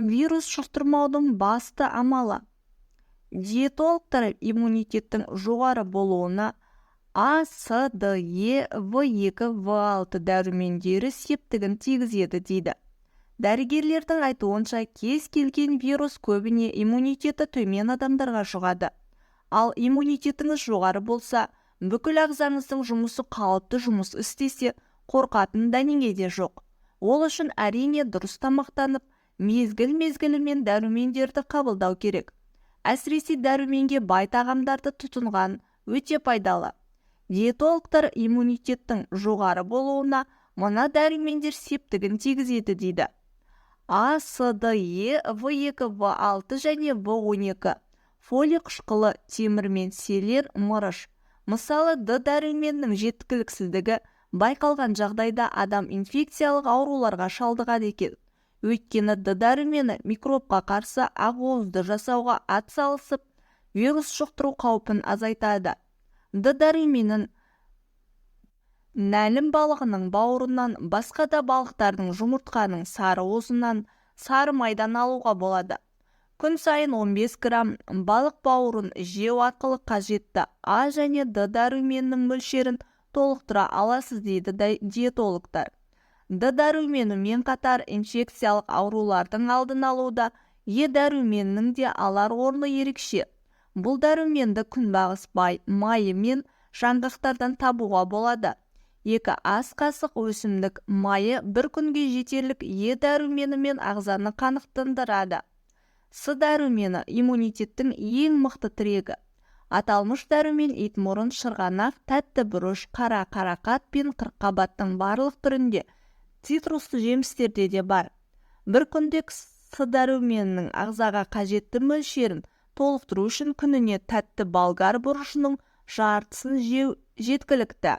Вирус жұқтырмаудың басты амалы. Диетологтар иммунитеттің жоғары болуына А, С, Д, Е, В2, В6 дәрумендері септігін тигізеді дейді. Дәрігерлердің айтуынша, кез келген вирус көбіне иммунитеті төмен адамдарға жұғады. Ал иммунитетіңіз жоғары болса, бүкіл ағзаңыздың жұмысы қалыпты жұмыс істесе, қорқатын дәнеңе де жоқ. Ол үшін, әрине, дұрыс тамақтанып, мезгіл-мезгілімен дәрумендерді қабылдау керек. Әсіресе дәруменге бай тағамдарды тұтынған өте пайдалы. Диетологтар иммунитеттің жоғары болуына мына дәрумендер септігін тигізеді дейді: А, С, Д, Е, В2, В6 және В12, фолий қышқылы, темір мен селен, мырыш. Мысалы, Д дәруменінің жеткіліксіздігі байқалған жағдайда адам инфекциялық ауруларға шалдығады екен. Өйткені Д дәрумені микробқа қарсы ақуызды жасауға атсалысып, вирус жұқтыру қаупін азайтады. Д дәруменін нәлім балығының бауырынан, басқа да балықтардың, жұмыртқаның сары уызынан, сары майдан алуға болады. Күн сайын 15 грамм балық бауырын жеу арқылы қажетті А және Д дәруменінің мөлшерін толықтыра аласыз дейді диетологтар. Д дәруменімен қатар инфекциялық аурулардың алдын алуда Е дәруменінің де алар орны ерекше. Бұл дәруменді күнбағыс майы мен жаңғақтардан табуға болады. 2 ас қасық өсімдік майы бір күнге жетерлік Е дәруменімен ағзаны қанықтандырады. С дәрумені – иммунитеттің ең мықты тірегі. Аталмыш дәрумен итмұрын, шырғанақ, тәтті бұрыш, қара қарақат пен қырыққабаттың барлық түрінде, цитрусты жемістерде де бар. Бір күнде С дәруменінің ағзаға қажетті мөлшерін толықтыру үшін күніне тәтті болгар бұрышының жартысын жеу жеткілікті.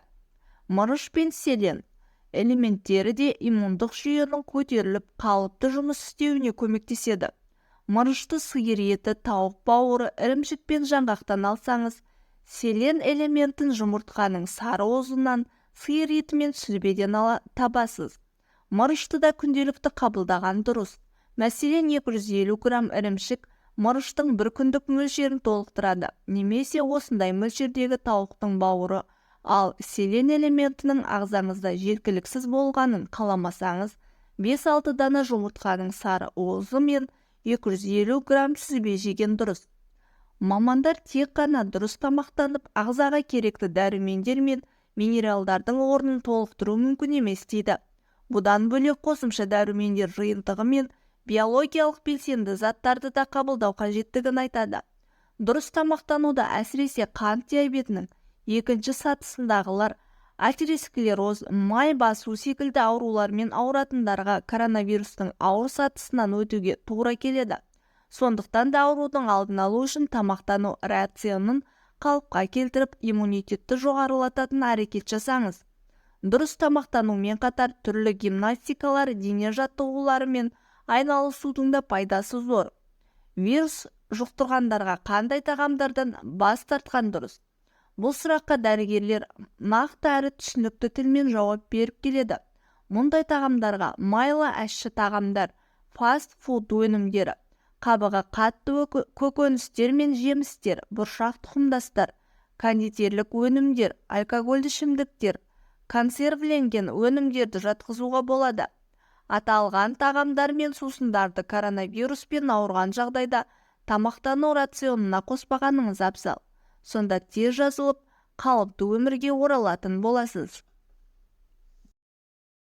Мырыш пен селен элементтері де иммундық жүйенің көтеріліп, қалыпты жұмыс істеуіне көмектеседі. Мырышты сиыр еті, тауық бауыры, ірімшік пен жаңғақтан алсаңыз, селен элементін жұмыртқаның сары уызынан, сиыр еті мен сүзбеден табасыз. Мырышты да күнделікті қабылдаған дұрыс. Мәселен, 250 грамм ірімшік мырыштың бір күндік мөлшерін толықтырады немесе осындай мөлшердегі тауықтың бауыры. Ал селен элементінің ағзаңызда жеткіліксіз болғанын қаламасаңыз, 5-6 дана жұмыртқаның сары уызы мен 250 грамм сүзбе жеген дұрыс. Мамандар тек қана дұрыс тамақтанып, ағзаға керекті дәрумендер мен минералдардың орнын толықтыру мүмкін емес дейді. Бұдан бөлек, қосымша дәрумендер жиынтығы мен биологиялық белсенді заттарды да қабылдау қажеттігін айтады. Дұрыс тамақтануда әсіресе қант диабетінің екінші сатысындағылар, атеросклероз, май басу секілді аурулармен ауыратындарға коронавирустың ауыр сатысынан өтуге тура келеді. Сондықтан да аурудың алдын алу үшін тамақтану рационын қалыпқа келтіріп, иммунитетті жоғарылататын әрекет жасаңыз. Дұрыс тамақтанумен қатар түрлі гимнастикалар, дене жаттығуларымен айналысудың да пайдасы зор. Вирус жұқтырғандарға қандай тағамдардан бас тартқан дұрыс? Бұл сұраққа дәрігерлер нақты әрі түсінікті тілмен жауап беріп келеді. Мұндай тағамдарға майлы, ащы тағамдар, фаст фуд өнімдері, қабығы қатты көкөністер мен жемістер, бұршақ тұқымдастар, кондитерлік өнімдер, алкогольді ішімдіктер, консервіленген өнімдерді жатқызуға болады. Аталған тағамдар мен сусындарды коронавируспен ауырған жағдайда тамақтану рационына қоспағаныңыз абзал. Сонда тез жазылып, қалыпты өмірге оралатын боласыз.